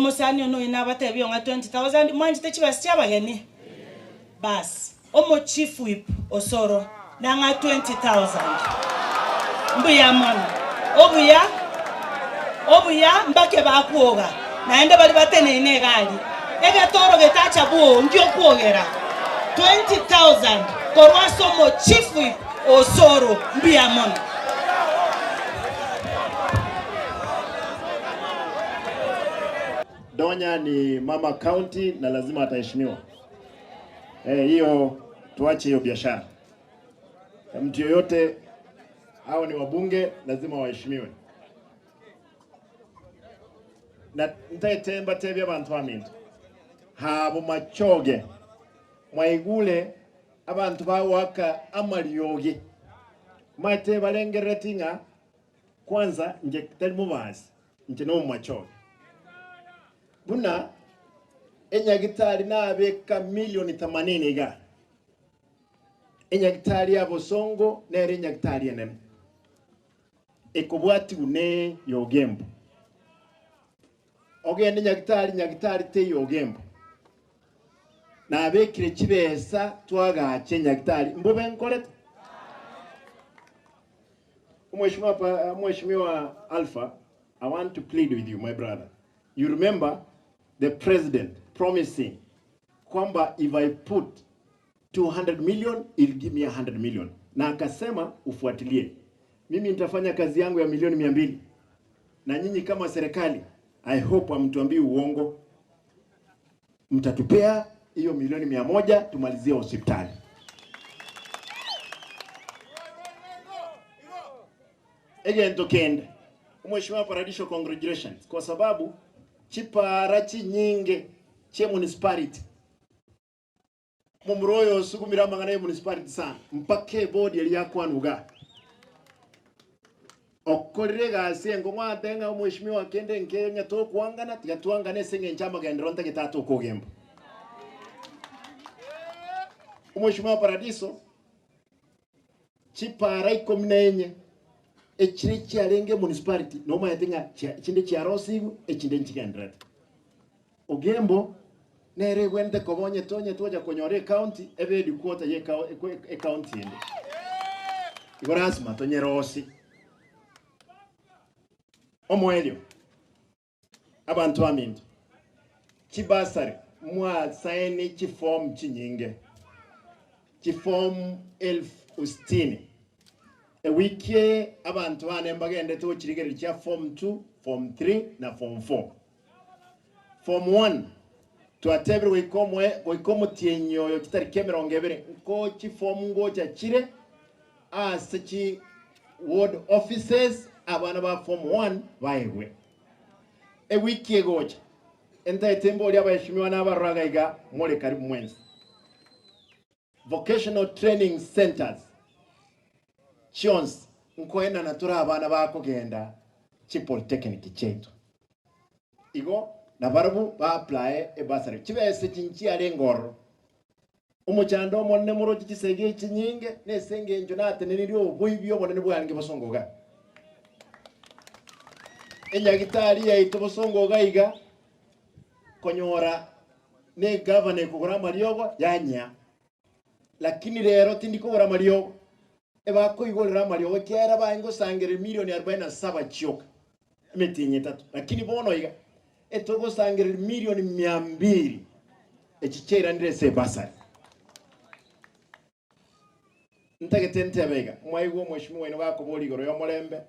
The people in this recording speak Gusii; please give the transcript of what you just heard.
Omosani one oyo nabatebie ng'a 20,000 mwanchete chibesa chi'abageni? Baas, omo chief whip Osoro nang'a 20,000. Mbuya mono. Obuya, obuya mbake bakwoga naende baria bateneine iga aria. Egetoro getacha bwoo ngi'okwogera 20,000 korwa ase omo chief whip Osoro. Mbuya mono. Donya ni mama county na lazima ataheshimiwa. Eh, hiyo tuache hiyo biashara. Mtu yoyote hao ni wabunge lazima waheshimiwe. Na ntaete mbatebie abanto baminto habo machoge mwaigure abanto bagoaka amariogi maete barengerereti ng'a Kwanza inche tari mobasi, inche nomomachoge. Buna enyagitari nabeka milioni themanini iga. Enyagitari ya Bosongo nere enyagitari enene ekobwatigwa ne ya Ogembo. Ogende nyagitari, nyagitari teiyo Ogembo. Nabekire chibesa twagacha enyagitari, mbobe nkorete? Mheshimiwa, pa- Mheshimiwa Alpha, I want to plead with you, my brother. You remember the president promising kwamba if I put 200 million, he'll give me 100 million. Na akasema ufuatilie. Mimi nitafanya kazi yangu ya milioni 200. Na nyinyi kama serikali, I hope hamtuambii uongo. Mtatupea hiyo milioni 100 tumalizie hospitali. Egento kende, Mheshimiwa Paradiso, congratulations kwa sababu chipara chinyinge chie municipality momura oyo osugumire amang'ana ye municipality sana mpaka ebodi eria yakwanwa igaa. Okorire egasi enkong'u ate ng'a omweshimiwa kende nkeyo onye tokoangana tiga twangane ase eng'encho amagenderero ntagete ate okogemba. Omweshimiwa Paradiso, chipara ikomi na enye echire chiarenge emunicipality nomanyete ng'a chia echinde chiarosigwe echinde nchigendererete. Ogembo nere egwenerete koba onye tonye twacha konyora ecounty ebe headquarter ye ecounty ende. Igo lasima tonyerosie. Omoerio, abanto baminto, chibursary mwasaini chiform chinyinge, chiform elfu sitini. Ewiki eye abanto bane mbagendete gochirigereria chia form two, form three na form four. Form one, twatebire goika omoe goika omotienyi oyo chitariki 20 nko chiform ngocha chire ase chi ward offices abana ba form one baegwe. Ewiki egocha entaete mbori abaheshimiwa na abarora iga more karibu mwensi. Vocational training centers chionsi nkoenana tore abana bakogenda chi polytechnic chiaito. Igo nabarabwo ba applye ebursary. Chibesa echi nchiarenge ororo. Omochando omonene moroche chisegi echi chinyinge nese engencho natenenirie oboibi obonene bwarenge bosongo iga. Enyagitari yaito bosongo iga iga konyora ne gavana ekogora amariogo yanyea. Lakini rero tindi kogora amariogo, ebakoigorera amariogo ekiagera baye ngosangereria milioni arobaini na saba chioka emetienyi etato. Lakini bono iga etogosangereria milioni mia mbili echi chiairanire ase ebasari. Ntagete ntebe iga, mwaigwa omweshimiwa oino gakoboria igoro y'omorembe.